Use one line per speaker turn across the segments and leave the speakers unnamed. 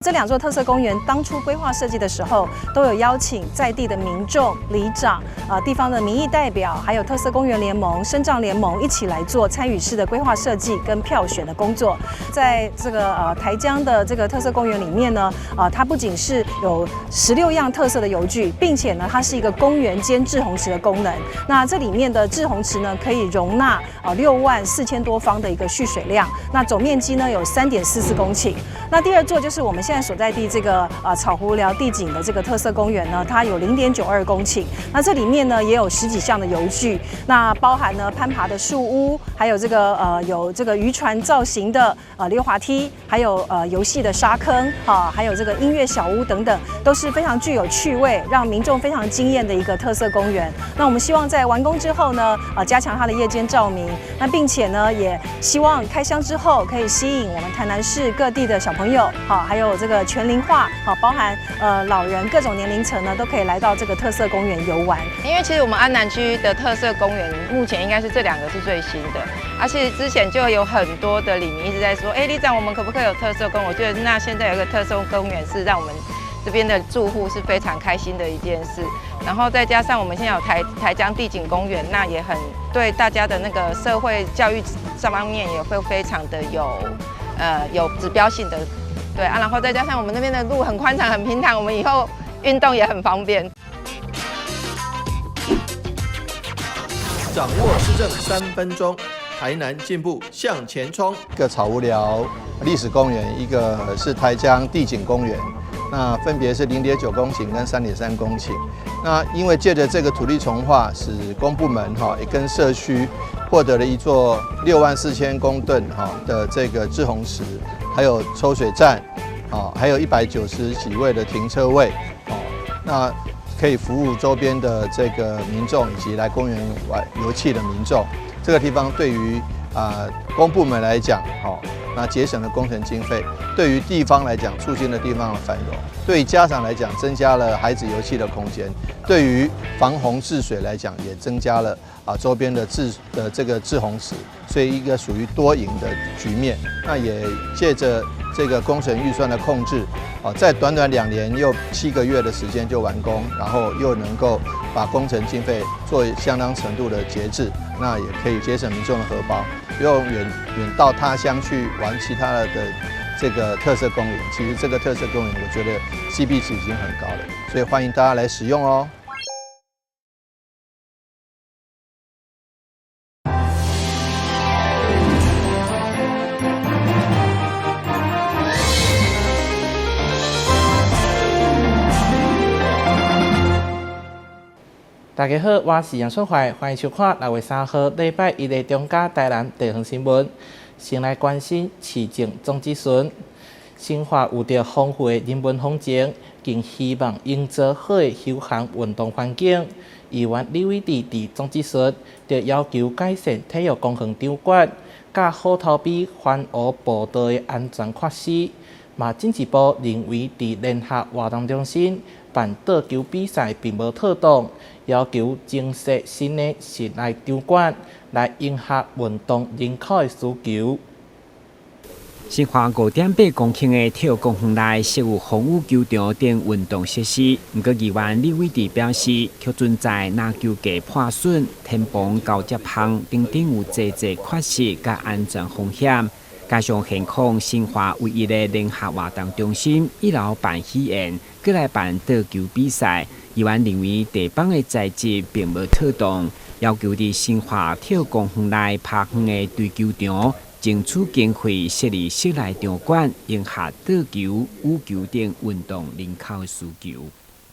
這兩座特色公園當初規劃設計的時候，都有邀請在地的民眾、里長、地方的民意代表，還有特色公園聯盟、身障聯盟一起來做參與式的規劃設計跟票選的工作。在這個台江的這個特色公園裡面呢，它不僅是有16樣特色的遊具，並且呢，它是一個公園兼滯洪池的功能。那這裡面的滯洪池呢，可以容納6萬4千多方的一個蓄水量，那總面積呢有3.44公頃。那第二座就是我們現在所在地這個草湖寮地景的這個特色公園呢，它有0.92公頃。那這裡面呢也有十幾項的遊具，那包含呢攀爬的樹屋，還有這個有這個漁船造型的溜滑梯，還有遊戲的沙坑啊，還有這個音樂小屋等等，都是非常具有趣味，讓民眾非常驚豔的一個特色公園。那我們希望在完工之後呢，加強它的夜間照明，那並且呢也希望開箱之後可以吸引我們台南市各地的小朋友，好，還有這個全齡化，好，包含老人各種年齡層呢，都可以來到這個特色公園遊玩。
因為其實我們安南區的特色公園目前應該是這兩個是最新的，而且之前就有很多的里民一直在說，哎，里長，我們可不可以有特色公園？我覺得那現在有一個特色公園是讓我們這邊的住戶是非常開心的一件事。然後再加上我們現在有台江地景公園，那也很對大家的那個社會教育這方面也會非常的有指標性的，對啊，然後再加上我們那邊的路很寬敞、很平坦，我們以後運動也很方便。
掌握市政3分鐘，台南進步向前衝。
一個草湖寮歷史公園，一個是台江地景公園，那分別是0.9公頃跟3.3公頃。那因為借着這個土地重劃，使公部門哈也跟社區獲得了一座6萬4千公噸哈的這個滯洪池，還有抽水站，啊，還有190幾位的停車位，哦，那可以服務周邊的這個民眾以及來公園玩遊憩的民眾。這個地方對於公部門來講，哦，那節省了工程經費；對於地方來講，促進了地方的繁榮；對於家長來講，增加了孩子遊憩的空間；對於防洪治水來講，也增加了周邊的這個滯洪池，所以一個屬於多贏的局面。那也借着這個工程預算的控制，在短短2年又7個月的時間就完工，然後又能夠把工程經費做相當程度的節制，那也可以節省民眾的荷包，不用遠遠到他鄉去玩其他的這個特色公園。其實這個特色公園，我覺得 CP 值已經很高了，所以歡迎大家來使用哦。
大家好，我是楊春懷，歡迎收看6月3號禮拜一的中嘉台南地方新聞。先來關心市政總質詢，新化有著豐富的人文風情，更希望營造好的休閒運動環境。議員李偉智佇總質詢就要求改善體育公園場館，佮虎頭埤環湖步道的安全設施。嘛進一步認為，佇聯合活動中心辦桌球比賽並無妥當，要求增設新的室內場館來迎合運動人口的需求。
新化5.8公頃的體育公園內設有風雨球場等運動設施，毋過議員李偉智表示，卻存在籃球架破損、天棚交接項等等有濟濟缺失佮安全風險。加上現況新化唯一的聯合活動中心一樓辦喜宴，閣來辦桌球比賽，議員認為地板的材質並無妥當，要求佇新化體育公園內拍遠的槌球場，爭取經費設立室內場館，迎合桌球、羽球等運動人口的需求。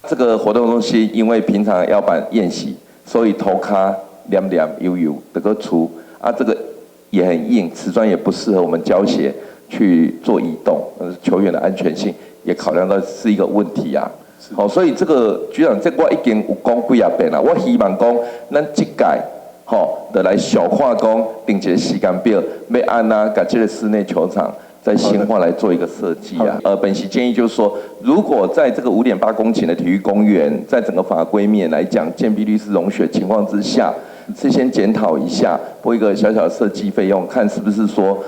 這個活動中心因為平常要辦宴席，所以塗跤黏黏油油這個厝啊，這個也很硬，瓷磚也不適合我們膠鞋去做移動，球員的安全性也考量到是一個問題啊。好，所以這個局長，這我已經有講幾仔遍啦。我希望講，咱這屆吼，就來小看講定一個時間表，欲按怎共這個室內球場在新化來做一個設計啊。本席建議就是說，如果在這個5.8公頃的體育公園，在整個法規面來講，建蔽率是容許的情況之下，事先檢討一下，撥一個小小的設計費用，看是不是說，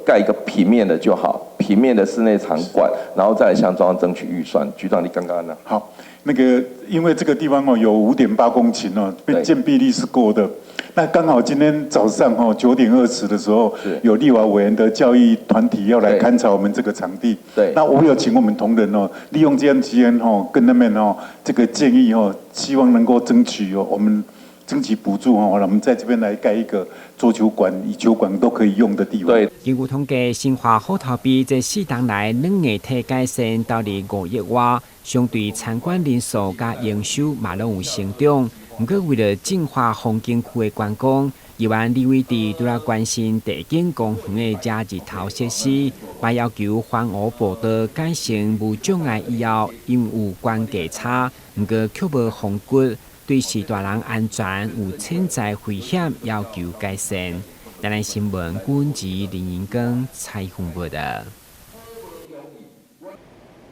蓋一個平面的就好，平面的室內場館，然後再來向中央爭取預算。局長，你剛剛呢？
好，那個因為這個地方哦有5.8公頃哦，建蔽率是夠的。那剛好今天早上哦9點20的時候，有立法委員的教育團體要來勘察我們這個場地。那我有請我們同仁哦，利用這段時間哦，跟他們哦這個建議哦，希望能夠爭取哦，我們爭取補助哦，我們在這邊來蓋一個桌球館、羽球館都可以用的地方。
根據統計，新化虎頭埤這四冬來軟硬體改善投入5億外，相對參觀人數佮營收嘛攏有成長。毋過為了淨化風景區的觀光，議員李偉智除了關心地景公園的遮日頭設施，嘛要求環湖步道改成無障礙以後，因為有懸架差，毋過卻無防骨，對序大人安全有潛在危險，要求改善。台南新聞郭文吉林英光採訪報道。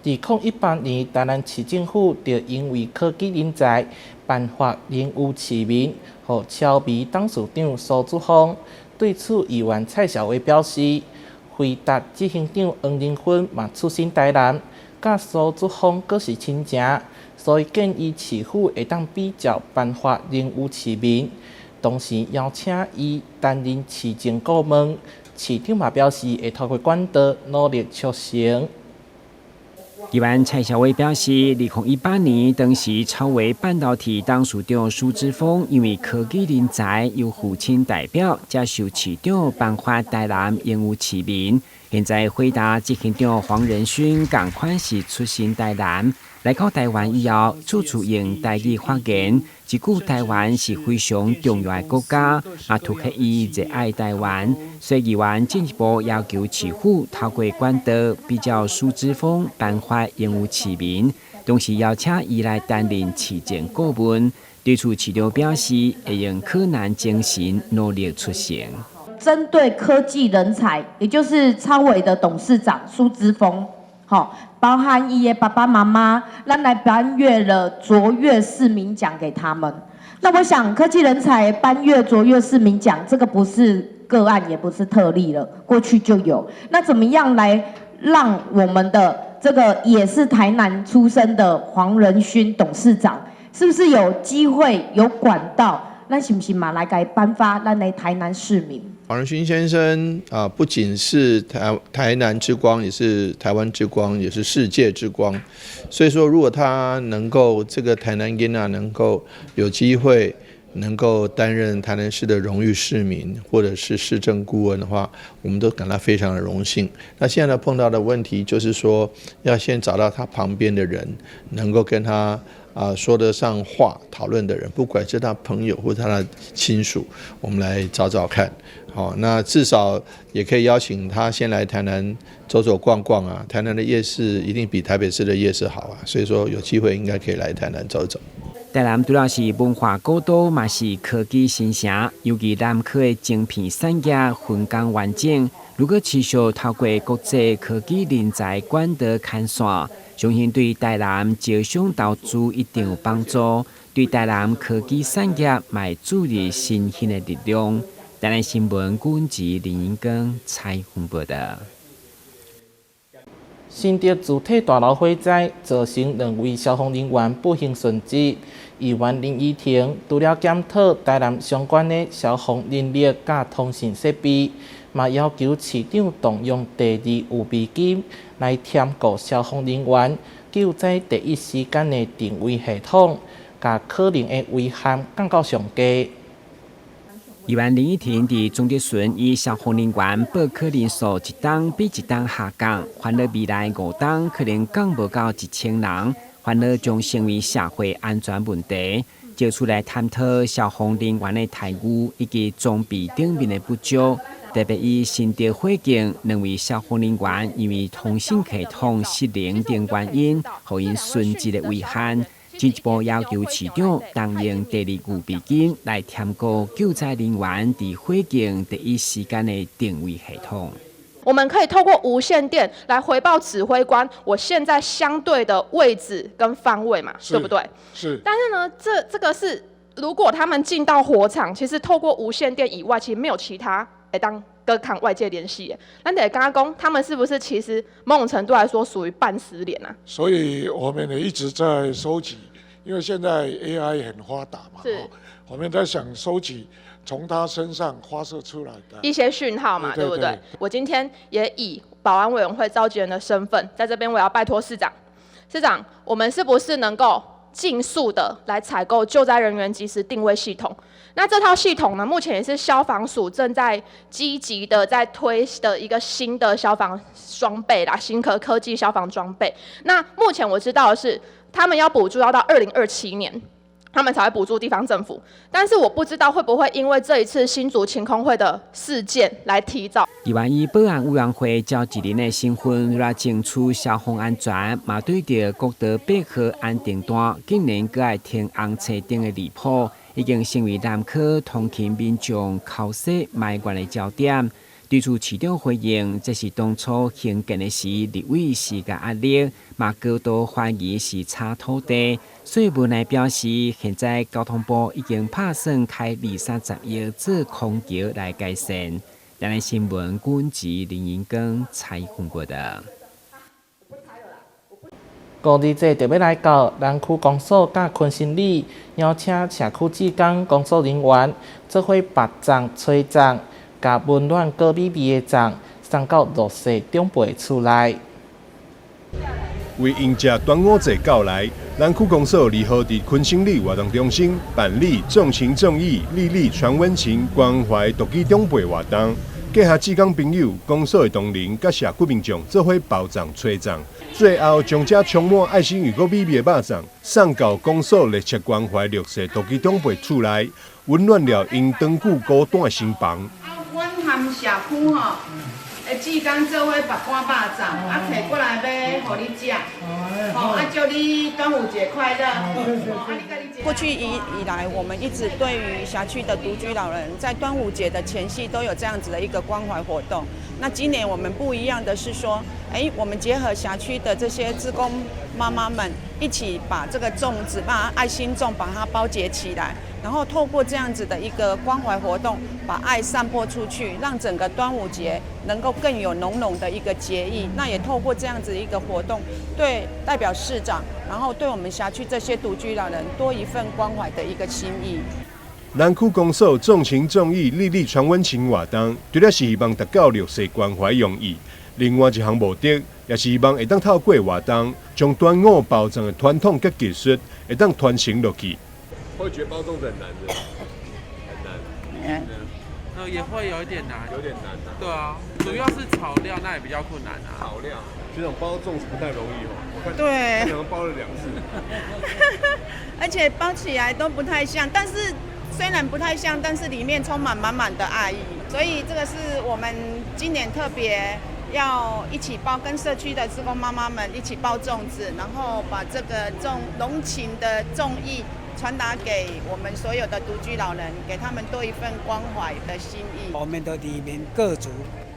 2018年，台南市政府就因為科技人才頒發榮譽市民，予超微董事長蘇姿豐。對此，議員蔡小薇表示，輝達執行長黃仁勳嘛出身台南，佮蘇姿豐閣是親情，所以建議市府會當比照頒發榮譽市民，同時邀請伊擔任市政顧問。市長嘛表示會透過管道努力促成。
議員蔡小薇表示，2018年當時超微半導體董事長蘇姿豐因為科技人才由父親代表接受市長頒發台南榮譽市民。現在輝達執行長黃仁勳仝款是出身台南，來到台灣以後，處處用台語發言，一句台灣是非常重要的國家，嘛凸顯伊熱愛台灣。所以議員進一步要求市府透過管道比照蘇姿豐頒發榮譽市民，同時邀請伊來擔任市政顧問。對此市長表示，會用克難精神努力促成。
針對科技人才，也就是超微的董事長蘇姿豐，好，包含伊的爸爸媽媽，咱來頒閱了卓越市民獎給他們。那我想，科技人才頒閱卓越市民獎，這個不是個案，也不是特例了，過去就有。那怎麼樣來讓我們的這個也是台南出生的黃仁勳董事長，是不是有機會有管道？咱是毋是嘛來共伊頒發咱的台南市民？
黃仁勳先生啊，不僅是台南之光，也是台灣之光，也是世界之光。所以說，如果他能夠這個台南囡仔能夠有機會能夠擔任台南市的榮譽市民，或者是市政顧問的話，我們都感到非常的榮幸。那現在呢，碰到的問題就是說，要先找到他旁邊的人，能夠跟他說得上話、討論的人，不管是他朋友或他的親屬，我們來找找看。好，那至少也可以邀請他先來台南走走逛逛啊。台南的夜市一定比台北市的夜市好啊，所以說有機會應該可以來台南走走。
台南除了是文化古都，嘛是科技新城，尤其南科的晶片產業分工完整。如果持續透過國際科技人才管道牽線，相信對台南招商投資一定有幫助，對台南科技產業嘛會注入新興的力量。台南新聞郭文吉林英光採訪報道。
新竹住宅大樓火災造成兩位消防人員不幸殉職。議員林依婷除了檢討台南相關的消防人力佮通訊設備，嘛要求市長動用第二預備金來添購消防人員救災第一時間的定位系統，共可能的危險降到上低。
議員林依婷佇總質詢以消防人員報考人數一冬比一冬下降，煩惱未來5冬可能降無到1000人，煩惱將成為社會安全問題。借此來探討消防人員的待遇以及裝備頂面的不足，特別以新竹火警兩位消防人員因為通訊系統失靈等原因，予𪜶殉職的遺憾。進一步要求市長動用第二預備金來添購救災人員佇火警第一時間的定位系統。
我們可以透過無線電來回報指揮官，我現在相對的位置跟方位嘛，對不對？
是。
但是呢，這個是如果他們進到火場，其實透過無線電以外，其實沒有其他會當。閣佮外界聯繫。咱就會感覺講，他們是不是其實某種程度來說屬於半失聯啊？
所以我們也一直在收集，因為現在 AI 很發達嘛，我們在想收集從他身上發射出來的
一些訊號嘛，對不對？我今天也以保安委員會召集人的身份，在這邊我要拜託市長，市長，我們是不是能夠盡速的來採購救災人員即時定位系統？那這套系統呢，目前也是消防署正在積極的在推的一個新的消防裝備啦，新科技消防裝備。那目前我知道的是，他們要補助要到2027年，他們才會補助地方政府，但是我不知道會不會因為這一次新竹晴空會的事件來提早。
議員以保安委員會召集人的身份來爭取消防安全，嘛對著國道8號安定段竟然閣愛停紅青燈的離譜，已經成為南區通勤民眾口舌埋怨的焦點。對此市長回應，這是當初興建的時立委施加壓力，嘛高度懷疑是炒土地，所以無奈表示，現在交通部已經拍算開20-30億做空橋來改善。台南新聞軍籍林英光採訪報導。
五二節就欲來到，南區公所佮坤興里邀請社區志工工作人員做伙縛粽、炊粽，共溫暖閣美味的粽送到弱勢長輩厝內。
為迎接端午節到來，南區公所二號佇坤興里活動中心辦理重情重義、里里傳溫情、關懷獨居長輩活動。結合志工朋友、公所的同仁佮社區民眾做伙包粽、炊粽，最後將這充滿愛心又閣美味的肉粽送到公所熱切關懷弱勢獨居長輩厝內，溫暖了𪜶長久孤單的心房。
阮和社區吼，的志工做伙縛半肉粽，啊，提過來欲予你食，吼，啊，祝你端午節快樂。
過去以來，我們一直對於轄區的獨居老人，在端午節的前夕都有這樣子的一個關懷活動。那今年我們不一樣的是說，哎，我們結合轄區的這些志工媽媽們，一起把這個粽子，把愛心粽把它包結起來，然後透過這樣子的一個關懷活動，把愛散播出去，讓整個端午節能夠更有濃濃的一個節意。那也透過這樣子一個活動，對代表市長，然後對我們轄區這些獨居老人多一份關懷的一個心意。
南區公所重情重義、里里傳溫情活動，除了是希望達到弱勢關懷用意，另外一項目的，也是希望會當透過活動，將端午包粽的傳統佮技術，會當傳承落去。
會覺得包粽子很難的，很難。
嗯，
也會有一點難，
有點難。
對啊，主要是炒料那也比較困難啊。
炒料，這種包粽子不太容易哦。我看
對，
兩個包了兩次，
而且包起來都不太像，但是雖然不太像，但是裡面充滿滿滿的愛意。所以這個是我們今年特別要一起包，跟社區的志工媽媽們一起包粽子，然後把這個重濃情的粽意傳達給我們所有的獨居老人，給他們多一份關懷的心意。
我們的里民各族，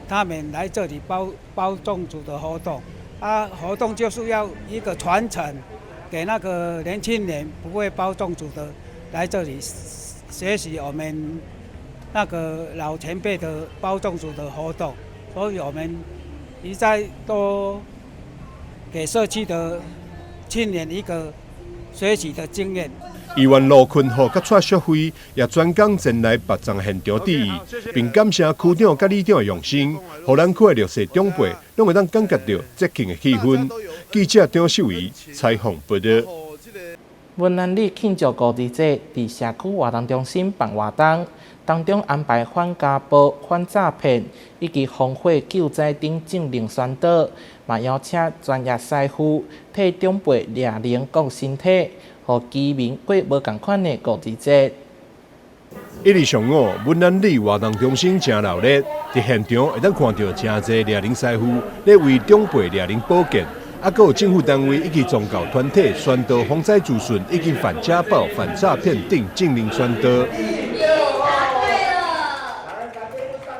他們來這裡包包粽子的活動，啊，活動就是要一個傳承，給那個年輕人不會包粽子的來這裡學習我們那個老前輩的包粽子的活動，所以我們一再都給社區的青年一個學習的經驗。
議員盧坤虎佮蔡淑慧也專工前來縛粽現場致意，並感謝區長佮里長的用心，予南區的弱勢長輩攏會當感覺著節慶的氣氛。記者張秀儀採訪報導。
文南里慶祝五二節，佇社區活動中心辦活動，當中安排反家暴、反詐騙以及防火救災等政令宣導，嘛邀請專業師傅替長輩掠靈顧身體，予居民過無仝款的五二節。
一日上午，文南里活動中心誠熱鬧，佇現場會當看著誠濟掠靈師傅咧為長輩掠靈保健。啊，閣有政府單位以及宗教團體宣導防災資訊，以及反家暴、反詐騙等政令宣導。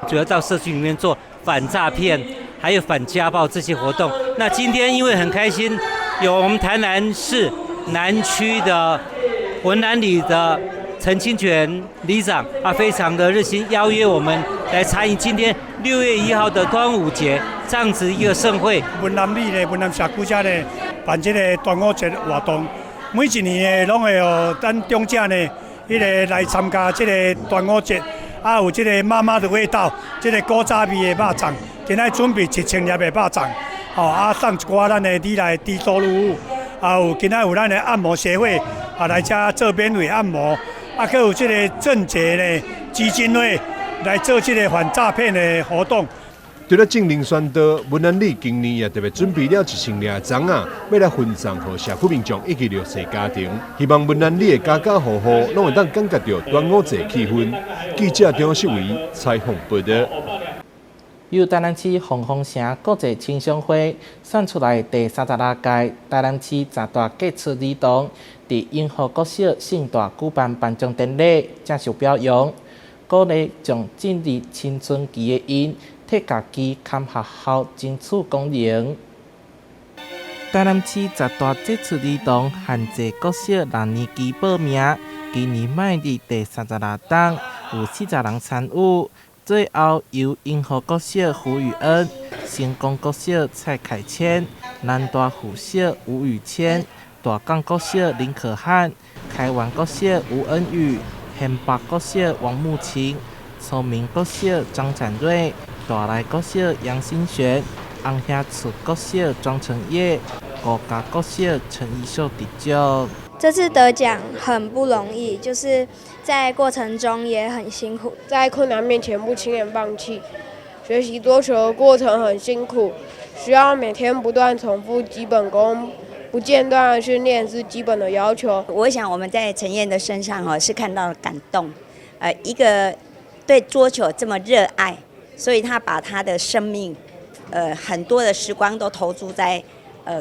主要到社區裡面做反詐騙，還有反家暴這些活動。那今天因為很開心，有我們台南市南區的文南里的陳清泉里長啊，非常的熱心邀約我們來參與今天6月1號的端午節這樣子一個盛會。
文南里咧，文南社區遮咧辦這个端午節活動，每一年呢攏會予咱長者呢，彼个來參加這个端午節，啊有這个媽媽的味道，這个古早味的肉粽，今仔準備1000粒的肉粽，吼啊送一寡咱的里內低收入戶，啊有今仔有咱的按摩協會啊來遮做免費按摩，啊閣有這个鄭捷呢基金會來做這个反詐騙的活動。
除了政令宣導，文南里今年也特別準備了1000粒粽仔，欲來分送予社區民眾以及弱勢家庭，希望文南里的家家戶戶攏會當感覺著端午節氣氛。記者張世維採訪報導。
由台南市鳳凰城國際青商會選出來第36屆台南市十大傑出兒童，佇永和國小盛大舉辦頒獎典禮，接受表揚，鼓勵將進入青春期的𪜶，替家己堪學校爭取光榮。台南市十大傑出兒童限制國小六年級報名，今年邁入第36冬，有40人參與。最後由永和國小胡宇恩、成功國小蔡凱謙、南大附小吳宇謙、大港國小林可漢、開源國小吳恩宇、縣北國小王木琴、聰明國小張展瑞、大內國小楊新璇、紅霞厝國小莊成業、五家國小陳怡秀得獎。
這次得獎很不容易，就是在過程中也很辛苦，
在困難面前不輕言放棄。學習桌球的過程很辛苦，需要每天不斷重複基本功，不間斷的訓練是基本的要求。
我想我們在陳燕的身上哦，是看到了感動，一個對桌球這麼熱愛，所以他把他的生命，很多的時光都投注在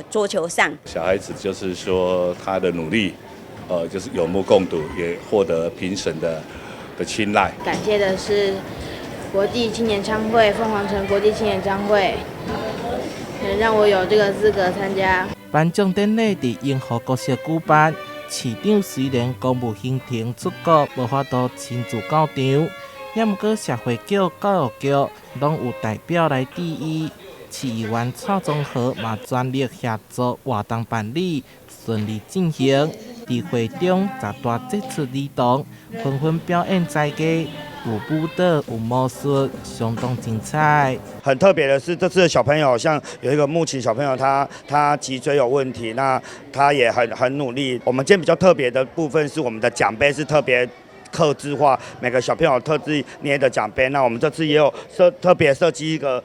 桌球上。
小孩子就是說他的努力，就是有目共睹，也獲得評審的青睞。
感謝的是國際青年商會鳳凰城國際青年商會，能讓我有這個資格參加。
頒獎典禮佇永和國小舉辦，市長雖然公務行程出國，無法度親自到場，也毋過社會局、教育局攏有代表來致意。市議員蔡宗和嘛全力協助活動辦理順利進行。佇會中，十大傑出兒童紛紛表演才藝，有舞蹈，有魔術，相當精彩。
很特別的是，這次的小朋友像有一個木琴小朋友他脊椎有問題，那他也很努力。我們今天比較特別的部分是，我們的獎杯是特別客製化，每個小朋友特製捏的獎杯。那我們這次也有特別設計一個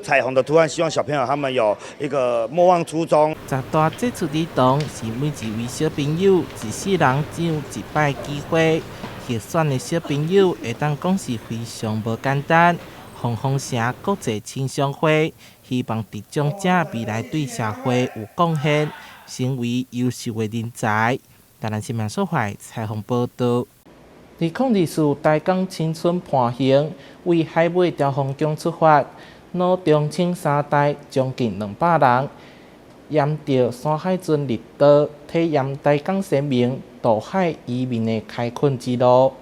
彩虹的圖案，希望小朋友他們有一個莫忘初衷。
十大傑出兒童是每一位小朋友一世人只有一擺機會，獲選的小朋友會當講是非常無簡單。鳳凰城國際青商會希望得獎者未來對社會有貢獻，成為優秀的人才。台南新聞所懷採訪報導。2024台江青春伴行，為海尾兆豐宮出發。老中青三代將近200人，沿著山海圳綠道，體驗台江先民渡海移民的開墾之路。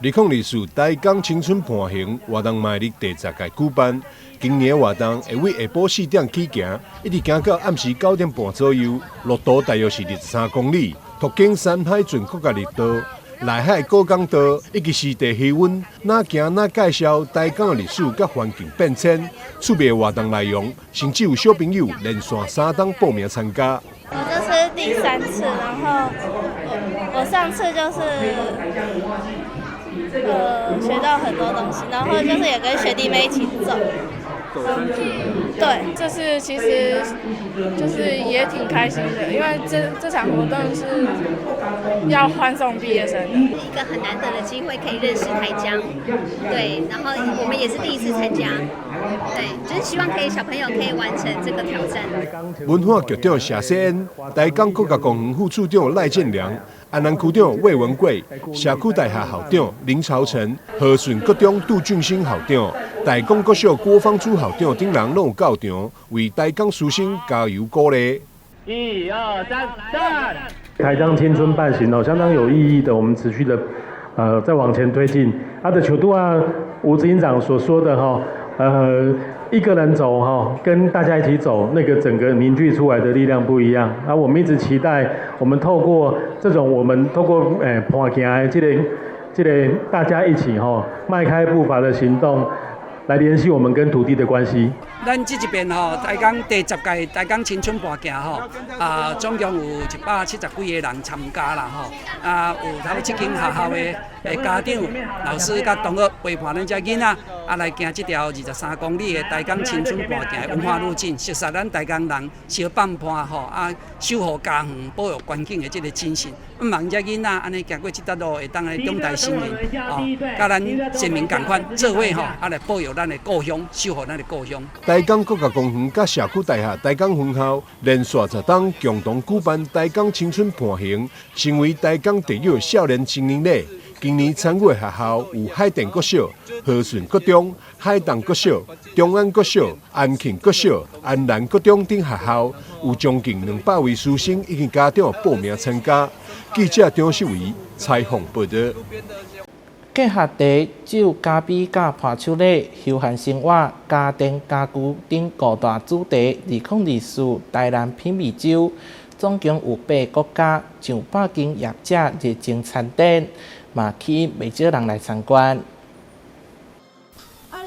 2024台江青春伴行活動邁入第10屆舉辦，今年活動會為下晡4點起行，一直行到暗時9點半左右，路途大約是23公里，途經山海圳國家綠道、內海古港道以及濕地魚塭，哪行哪介紹台江的歷史佮環境變遷。趣味活動內容，甚至有小朋友連續3冬報名參加。
我這是第三次，然後我上次就是學到很多東西，然後就是也跟學弟妹一起走。
走三次。
對，這次其實就是也挺開心的，因為這場活動是要歡送畢業生的，
一個很難得的機會可以認識台江，對，然後我們也是第一次參加，對，就是希望可以小朋友可以完成這個挑戰。
文化局長謝世恩、台江國家公園副處長賴建良、安南區長魏文貴、社區大學校長林朝成、和順國中杜俊興校長、大港國小郭芳珠校長等人攏有到場，為台江師生加油鼓勵。
一二三，站！
台江青春伴行哦，相當有意義的，我們持續的
再往前推進。啊，就像拄仔吳執行長所說的吼，一個人走哈，跟大家一起走，那個整個凝聚出來的力量不一樣。啊，我們一直期待，我們透過這種，我們透過伴行的這個大家一起吼，邁開步伐的行動，來聯繫我們跟土地的關係。
咱這一遍吼，台港第10屆台港青春伴行吼，啊，總共有170幾個人參加啦吼，啊，有差不多7間學校的家長、老師佮同學陪伴咱這囡仔，啊，來行這條23公里的台港青春伴行的文化路徑，熟悉咱台江人相放伴吼，啊，守護家園、保育環境的這個精神。毋望這囡仔按呢行過這段路，會當來長大成人，吼，佮咱先民仝款做伙吼，啊來保育咱的故鄉，守護咱的故鄉。
台江國家公園佮社區大學台江分校連續10冬共同舉辦台江青春伴行，成為台江特有少年青年禮。今年參與的學校有海淀國小、和順國中、海東國小、中安國小、安慶國小、安南國中等學校，有將近200位師生以及家長報名參加。記者張世維採訪報導。
結合茶、酒、咖啡佮伴手禮、休閒生活、家電家具等五大主題，2024台南品味週，總共有八個國家上百間業者熱情參展，嘛吸引袂少人來參觀。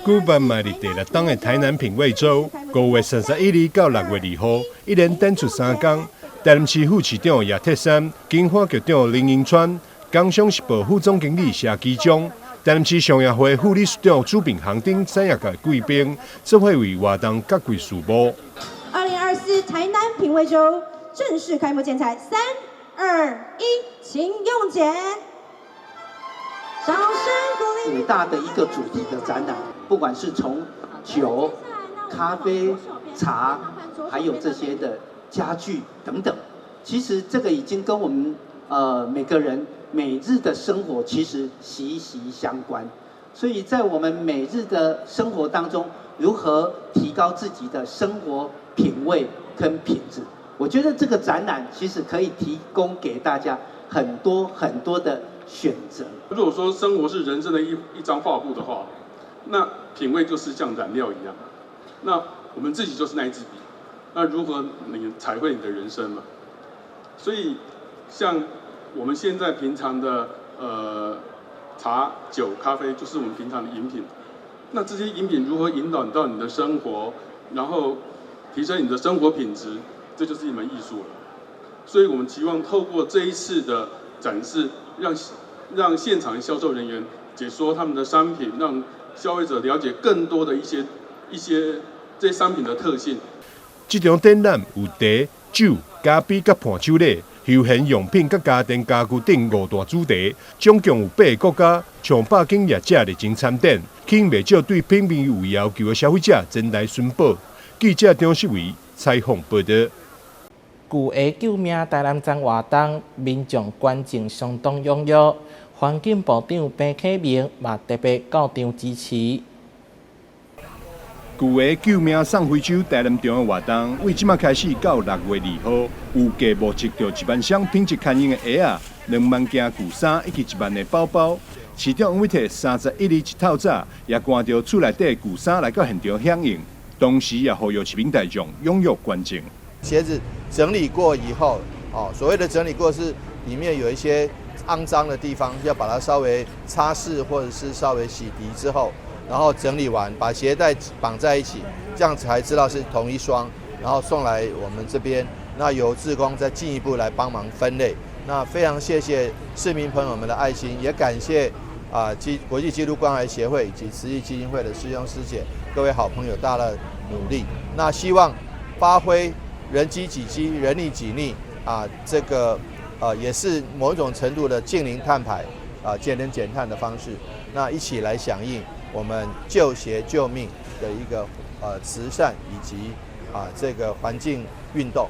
舉辦嘛佇第六冬的台南品味週，5月31日到6月2號，一連展出3工。台南市副市長葉鐵珊、經發局長林榮川、工商時報副總經理謝基忠、台南市商業會副理事長朱秉航等產業界貴賓，做伙為活動揭開序幕。
2024台南品味週正式開幕剪彩，三二一，請用剪。掌聲鼓勵。
五大的一個主題的展覽，不管是從酒、咖啡、茶，還有這些的家具等等，其實這個已經跟我們每個人每日的生活其實息息相關。所以在我們每日的生活當中，如何提高自己的生活品味跟品質？我覺得這個展覽其實可以提供給大家很多很多的選擇。
如果說生活是人生的一張畫布的話，那品味就是像染料一樣，那我們自己就是那一支筆，那如何你彩繪你的人生嘛？所以，像我們現在平常的茶、酒、咖啡，就是我們平常的飲品。那這些飲品如何引導到你的生活，然後提升你的生活品質，這就是一門藝術了。所以我們期望透過這一次的展示，讓現場的銷售人員解說他們的商品，讓消費者了解更多的一些這些商品的特性。
這場展覽有茶、酒、咖啡佮伴手禮、休閒用品佮家電家具等五大主題，總共有八個國家、上百間業者熱情參展，吸引袂少對品味有要求的消費者前來尋寶。記者張世維採訪報導。
舊鞋救命台南站活動，民眾捐贈相當踴躍，環境部長彭啟明嘛特別到場支持。
舊鞋救命送非洲台南場的活動，對這馬開始到6月2號，預計募集著1萬雙品質堪用的鞋仔、2萬件舊衫以及1萬个包包。市長黃偉哲31日一透早，也搬著厝內底舊衫來到現場響應，同時也呼籲市民大眾踴躍捐贈。
鞋子整理過以後，哦，所謂的整理過是裡面有一些骯髒的地方，要把它稍微擦拭或者是稍微洗滌之後，然後整理完，把鞋帶綁在一起，這樣才知道是同一雙，然後送來我們這邊，那由志工再進一步來幫忙分類。那非常謝謝市民朋友們的愛心，也感謝啊基國際基督關懷協會以及慈濟基金會的師兄師姐各位好朋友大家的努力。那希望發揮人飢己飢，人溺己溺啊，這個也是某一種程度的淨零碳排啊，節能減碳的方式。那一起來響應我們舊鞋救命的一個慈善以及啊這個環境運動。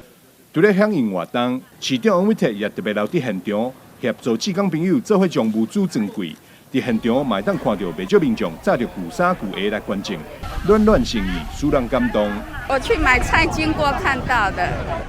除了響應活動，市長黃偉哲也特別留佇現場協助志工朋友做伙將物資裝櫃。佇現場嘛會當看著袂少民眾紮著舊衫舊鞋來捐贈，暖暖心意，使人感動。
我去買菜經過看到的，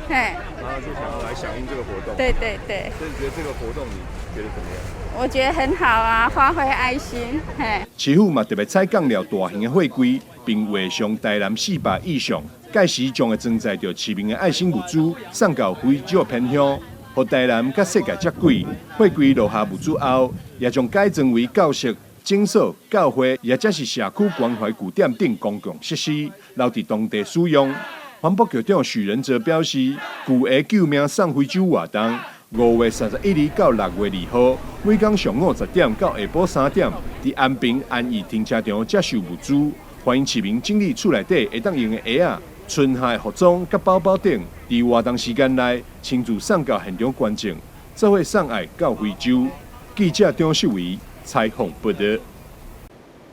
嘿，
然後就想要來響應這個活動。
對對對。
所以你覺得這個活動你覺得怎麼樣？
我覺得很好啊，發揮愛心，嘿。
市府嘛特別採購了大型的貨櫃，並畫上台南400意象，屆時將會裝載著市民的愛心物資送到非洲偏鄉，予台南佮世界接軌。貨櫃落下物資後，也將改裝為教室、診所、教會，抑者是社區關懷據點等公共設施，留佇當地使用。環保局長許仁哲表示，舊鞋救命送非洲活動，5月31日到6月2號，每工上午10點到下晡3點，佇安平安義停車場接受物資，歡迎市民整理厝內底會當用的鞋仔、春夏的服裝佮包包等，佇活動時間內親自送到現場捐贈，做伙送愛到非洲。記者張秀維採訪報導。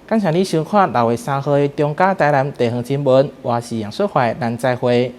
感謝你收看6月3號的中嘉台南地方新聞，我是楊淑懷，咱再會。